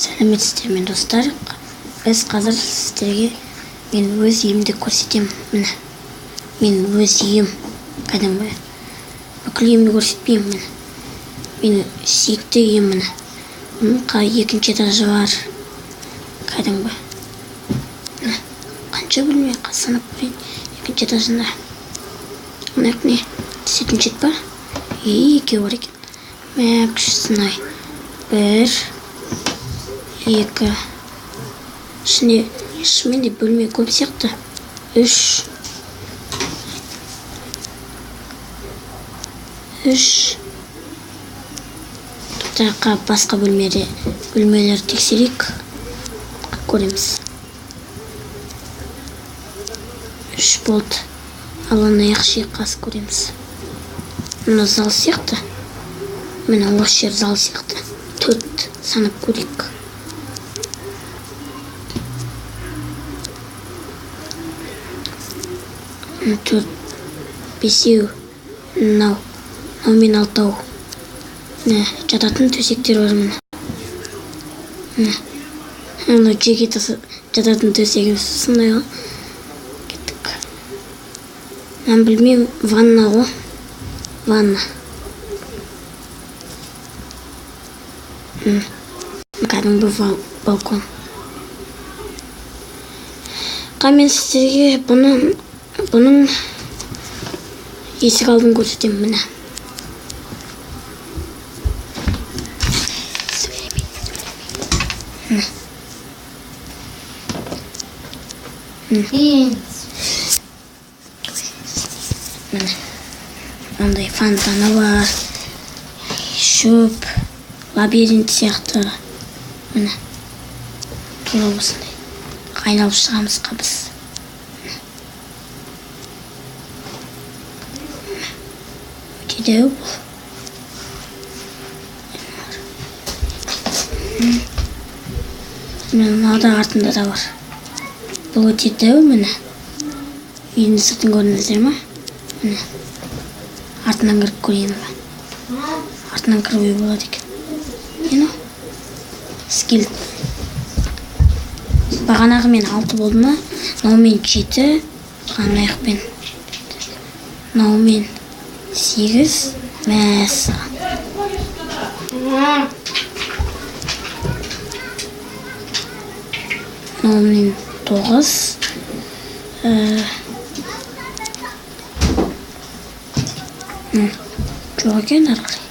Сәлеметсіздер ме, достар? Біз қазір сіздерге мен өз үйімді көрсетемін. Міне, мен өз үйім, кәдімгі бүкіл үйімді көрсетпеймін. Міне, менің сүйікті үйім. Міне, бұның екінші этажы бар кәдімгі. Міне, қанша бөлме, санап көрейін. Екінші этажында мына не, түсетін жер па? Екеуі бар екен. Мә, күштісін-ай. Бір, екі, ішінде шынымен де бөлме көп сияқты. Үш, үш. Жаққа басқа бөлмелерді тексерейік, көреміз. Үш болды. Ал ана ше, қазір көреміз. Мына зал сияқты, міне, осы жер зал сияқты. Төрт, санап көрейік. Төрт, бесеу, мынау, мынаумен алтау. Міне, жататын төсектер бар. Міне, міне, мынау жеке жататын төсегіміз сондай ғой. Кеттік. Мынаны білмеймін, ванна ғой, ванна. Кәдімгі балкон. Мен сіздерге бұның есік алдын көрсетемін. Міне. Міне. Міне, мындай фонтаны бар, шөп, лабиринт сияқты. Міне, тура осындай айналып шығамыз біз. Өте дәу бұл. Міне, мынау артында да бар. Бұл өте дәу. Міне, үйдің сыртын көрдіңіздер ма? Міне, артынан кіріп көрейін ба? Артынан кіруге болады екен. Не мынау? Скелет. Бағанағымен алты болды ма? Мынаумен жеті, мына аяқпен мынаумен сегіз. Мәссаған! Мынаумен тоғыз. Жоқ екен ары қарай.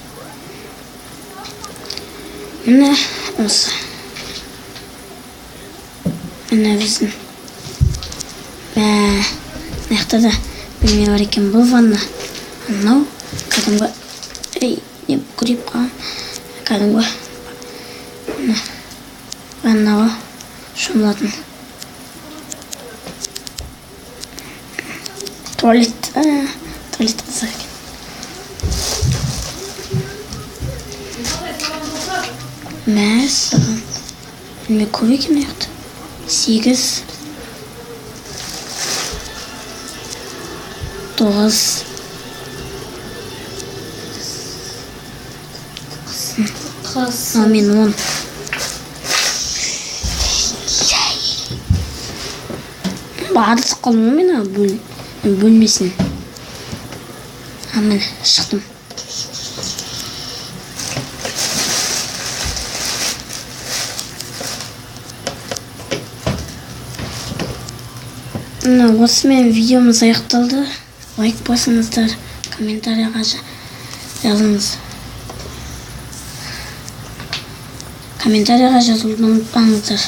Міне, осы, міне, біздің. Мә, мына жақта да бөлме бар екен. Бұл ванна, мынау кәдімгі. Ей, не бүкірейіп қалған? Кәдімгі, міне, ванна ғой, шомылатын туалет. Туалет қызық екен. Мәссаған, бөлме көп екен мына жақта. Сегіз, тоғыз, мынаумен 10. Адасып қалдым ғой мен ана бөлмесін. А, міне, шықтым. Міне, осымен видеомыз аяқталды. Лайк басыңыздар, комментарийға жазыңыз. Комментарийға жазуды ұмытпаңыздар.